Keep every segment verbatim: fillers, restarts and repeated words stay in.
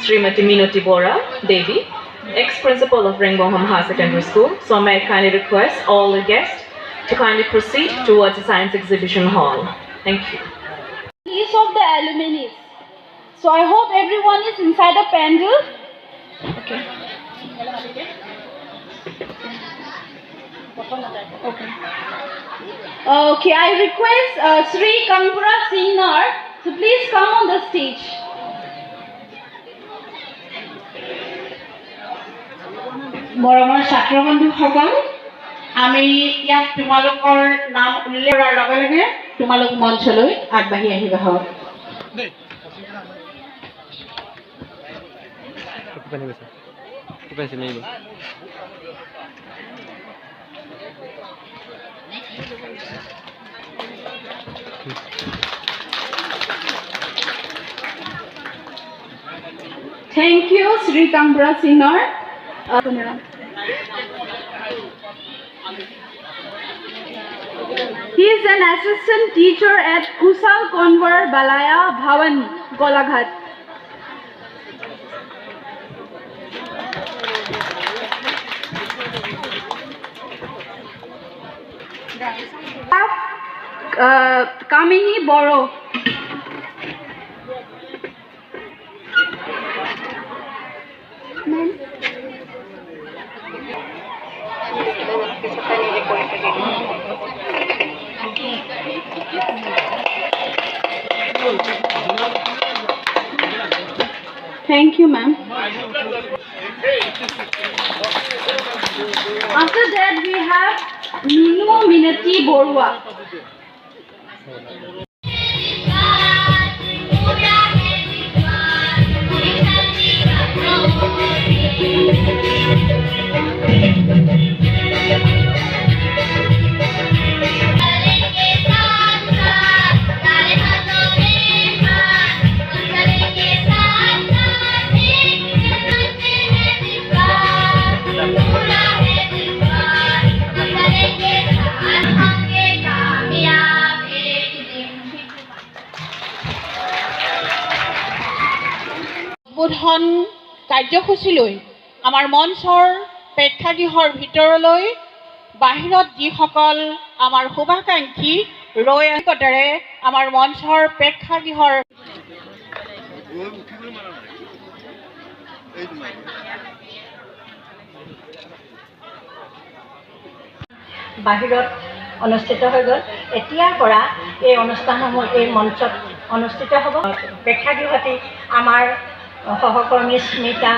Srimati Minoti Bora Devi, ex-principal of Rengbonghom Higher Secondary School. So may I kindly request all the guests to kindly proceed towards the science exhibition hall. Thank you. List of the alumni. So I hope everyone is inside the pandal. Okay. Okay. Okay, I request uh, Sri Kangpura Singnar to please come on the stage. মৰমৰ ছাত্ৰ বন্ধুসকল, আমি ইয়াত তোমালোকৰ নাম উল্লেখ কৰাৰ লগে লগে তোমালোক মঞ্চলৈ আগবাঢ়ি আহিবা হওক। Thank you, Sri Kangpura Singnar. Uh, he is an assistant teacher at Kushal Kanwar Balaya Bhawan, Golaghat. Uh, Kamini Boro. Thank you, ma'am. After that, we have Minu Minati Borua. উদ্বোধন কাৰ্যসূচীলৈ আমাৰ মঞ্চৰ প্ৰেক্ষাগৃহৰ ভিতৰলৈ বাহিৰত যিসকল আমাৰ শুভাকাংক্ষী ৰৈ আছে, কটাৰে আমাৰ মঞ্চৰ প্ৰেক্ষাগৃহৰ বাহিৰত অনুষ্ঠিত হৈ গ'ল। এতিয়াৰ পৰা এই অনুষ্ঠানসমূহ এই মঞ্চত অনুষ্ঠিত হ'ব। প্ৰেক্ষাগৃহটি আমাৰ সহকৰ্মী স্মিতা।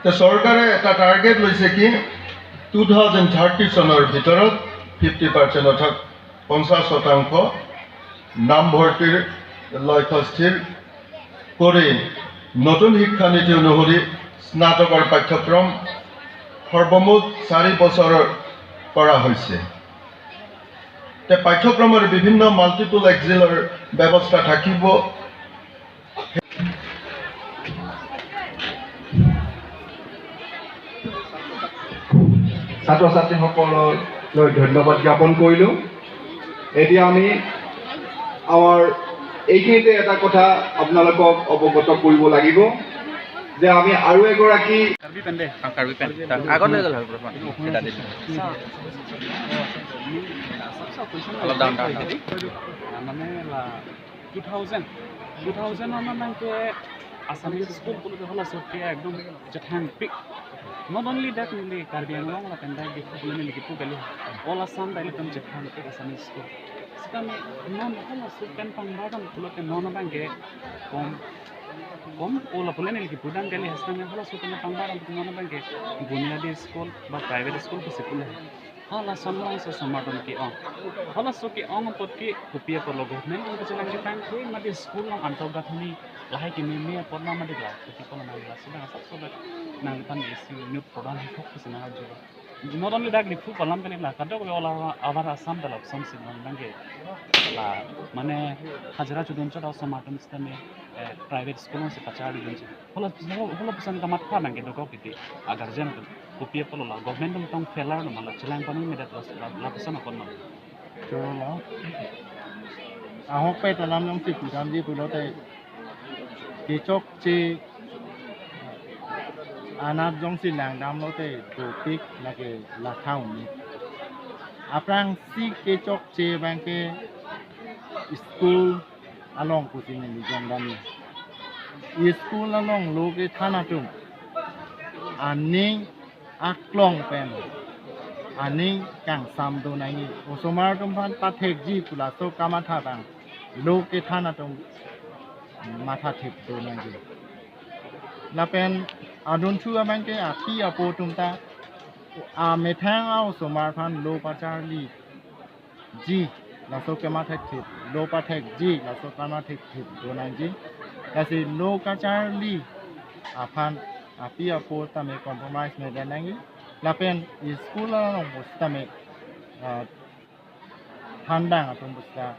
তো চৰকাৰে এটা টাৰ্গেট লৈছে কি, টু থাউজেণ্ড থাৰ্টি চনৰ ভিতৰত ফিফটি পাৰ্চেণ্ট, অৰ্থাৎ পঞ্চাশ শতাংশ নামভৰ্তিৰ লক্ষ্য স্থিৰ কৰি নতুন শিক্ষানীতি অনুসৰি স্নাতকৰ পাঠ্যক্ৰম সৰ্বমুঠ চাৰি বছৰৰ কৰা হৈছে। তে পাঠ্যক্ৰমৰ বিভিন্ন মাল্টিপল এক্সিলৰ ব্যৱস্থা থাকিব। ছাত্ৰ ছাত্ৰীসকললৈ ধন্যবাদ জ্ঞাপন কৰিলোঁ। এতিয়া আমি আমাৰ এইখিনিতে এটা কথা আপোনালোকক অৱগত কৰিব লাগিব যে আমি আৰু এগৰাকী Karbi pen de. Ah, Karbi pen. Agor legal hal, bro. Kita di. Kalau down, down, down. Mane la two thousand, two thousand ano nangke Assamese school pulu ke hala soke ekdom jethang pik. Not only that, neli Karbi Anglong lapen dak Diphu pule neli kipu kali. All Assam dak ekdom jethang pik Assamese school. Sitame non hala soke pen pangbar dam pulote non abangke kom, kom ola pule neli kipu dam kali, sitame hala soke pen pangbar dam non abangke Bunyadi school ba private school pusi pule. Hala samrong so samardon ke-ong. Hala so ke-ong apot ke kopi apotlo government atum kachelang chetang ke mate school along antok gathoni lahai kememe apot ma mate la kopi apotlo nang la sida asap so nang pan isi unit pradhan hithok ke sina ajo. Not only dak Diphu pu alam kali la kadok ola abar Assam dalok som si nang ke la mane hajira chodun chodun samardon sitame, eh, private school si pachar dun si. Hala, hala, hala puson kamatha nangke dokok titi. A guardian atum kopi apotlo la government atum tong failure lo ma la chelang pani medet la, la, lapuson akon ma. Choro la. Ahokpet alam jongsi pudamji pulote, kechokche anat jongsi langdamlote dopik lake lakha unit. Aphrangsi kechokche abangke school along pusi neli jongdamji. School along lo kethan atum aning aklong pen aning kangsam do nangji. Osomar atum aphan pathekji pu laso kamatha abang lo kethan atum mathathip do nangji. Lapen adunthu abangke api apo atum ta amethang a-osomar aphan lo pacharliji, laso kamathathip, lo pathekji, laso kamathathip do nangji. Lasi lo kacharli aphan api apo tame compromise me-et nangji. Lapen school along pusitame, ah, thanbang atum pusita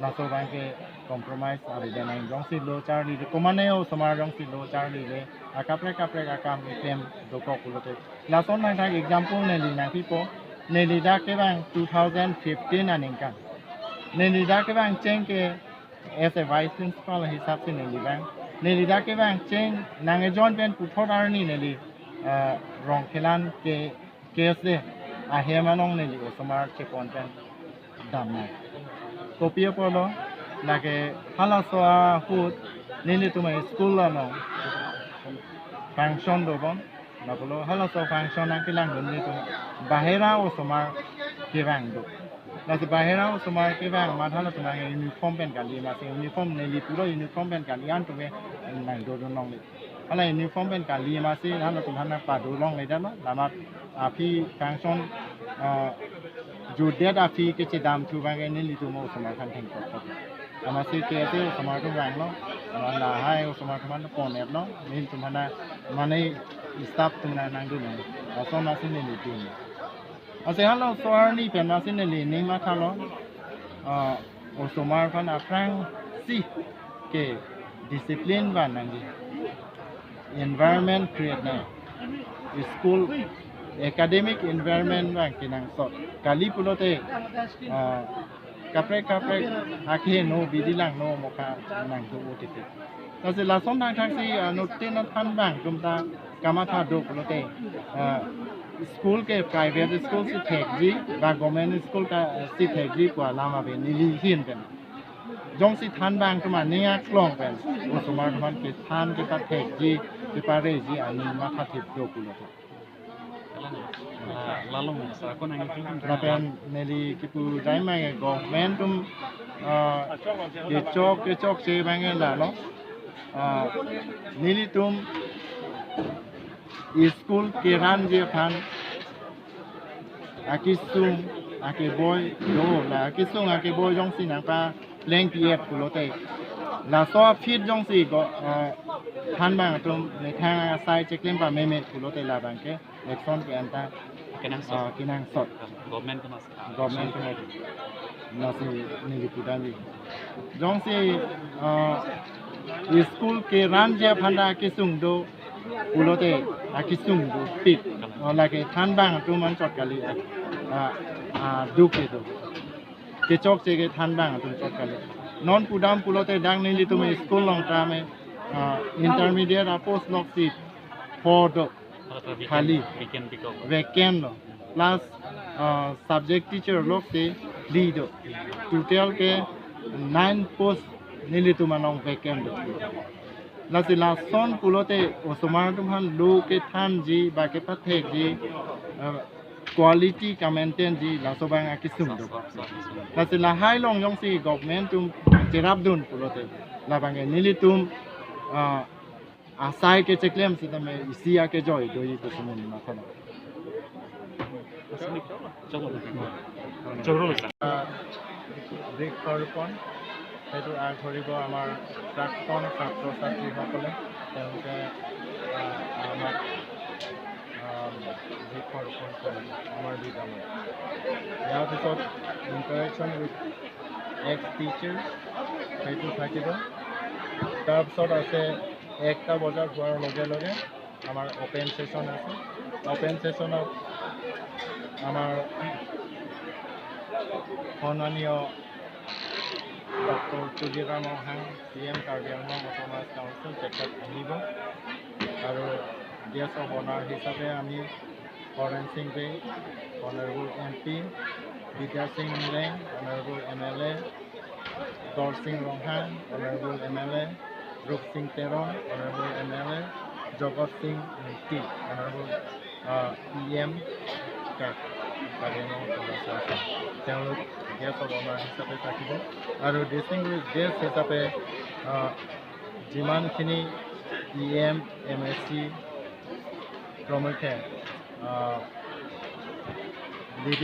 laso abangke compromise ave nangji. Jongsi lo charlile, komane osomar jongsi lo charlile, akaprek kaprek akam iklem dokok pulote. Lason nangthak example neli nangpipo, neli dak kevang two thousand fifteen aningkan. Neli dak kevang cheng ke as a vice principal hisap si neli vang. Neli dak kevang cheng nang-ejoin pen puthot arni neli, ah, Rongkhelan ke K S A ahem along neli osomar chepon pen damnang. Kopi apotlo, lake halaso ahut nelitum school along function dobom. Lapulo halaso function nangkelangdun nelitum bahera osomar kevang do. Lasi bahera osomar kevang amat halatum uniform pen kali, amatsi uniform neli puro uniform pen kali an tuve nangdodun longle. Hala uniform pen kali amatsi halatum aphan nangpado longledetlo, lamat aphi function, ah, jutdet aphi kechedamthu abangke nelitum osomar aphan thengkok. Amatsi K S A osomar atum vanglo, amat lahai osomar atum aphan pon-etlo, nelitum aphan mane staff atum nangdunlo. Lason amatsi neli dun. Lasi halaso arni pen amatsi neli ning mathalo, ah, osomar aphan aphrangsi ke discipline van nangji, environment create nang, school academic environment abang kenangsot. Kali pulote, ah, kaprek kaprek akeheno bidi langno mokha nangdo O T T. Lasi lason nangthaksi, ah, anuttin athanbang atum ta kamatha do pulote, ah, school ke private school si thekji ba government school ta, ah, si thekji pu alam ave neli ahin pen. Jongsi thanbang atum aning aklong pen osomar atum aphan kethan kepathekji kepareji aning mathathip do pulote. Lapen neli kipu daima ke government atum, ah, kechok kechokche abangke lalo, ah, nelitum school keranji aphan akesung akeboi do, la akesung akeboi jongsi nangpaplengpi-et pulote, laso a-feet jongsi go, ah, thanbang atum methang asai cheklem pameme pulote labangke action ke-en ta, kenangsot, ah, kenangsot. Government atum as-, ah, government action atum. Lasi neli pudamji. Jongsi, ah, school keranji aphan ta akesung do pulote akesung dopik. Ah, lake thanbang atum anchot kali, ah, ah, duk kedo. Kechokche kethanbang atum chot kali. Non pudam pulote dak nelitum school along tame, ah, intermediate a-post loksi four do. Khali. Vacant, vacant lo. Plus, ah, subject teacher loksi phli do. Total ke nine post nelitum along vacant do. Lasi lason pulote osomar atum aphan lo kethanji ba kepathekji, ah, quality kamaintainji laso abang akesung do. Lasi lahai along jongsi government atum cherapdun pulote labangke nelitum, ah, asai kecheklem sitame isi akejoi doji pusi neli mathalo. আহ, বৃক্ষৰোপণ, সেইটো আগধৰিব আমাৰ প্ৰাক্তন ছাত্ৰ ছাত্ৰীসকলে। তেওঁলোকে, আহ, আমাক, আহ, বৃক্ষৰোপণ কৰে আমাৰ বিদ্যালয়ত। ইয়াৰ পিছত interaction with ex teacher, সেইটো থাকিব। তাৰপিছত আছে একটা বজাত হোৱাৰ লগে লগে আমাৰ অপেন ছেছন আছে। অপেন ছেছনত আমাৰ সন্মানীয় doctor Tuliram Ronghang, C E M Karbi Anglong autonomous council, তেখেত আহিব। আৰু গেষ্ট অফ অনাৰ হিচাপে আমি হৰেণ সিং বেই, honourable M P, Bidya Sing Ingleng, honourable M L A, Dolsing Ronghang, honourable M L A, Rupsing Teron, honourable M L A, Jagat Sing Ingti, honourable E M, Karbi Anglong autonomous council, তেওঁলোক গেষ্ট অফ অনাৰ হিচাপে থাকিব। আৰু ডিষ্টিংগুইছড গেষ্ট হিচাপে আহ, যিমানখিনি ই এম, এম এ চি প্ৰমুখ্যে আহ,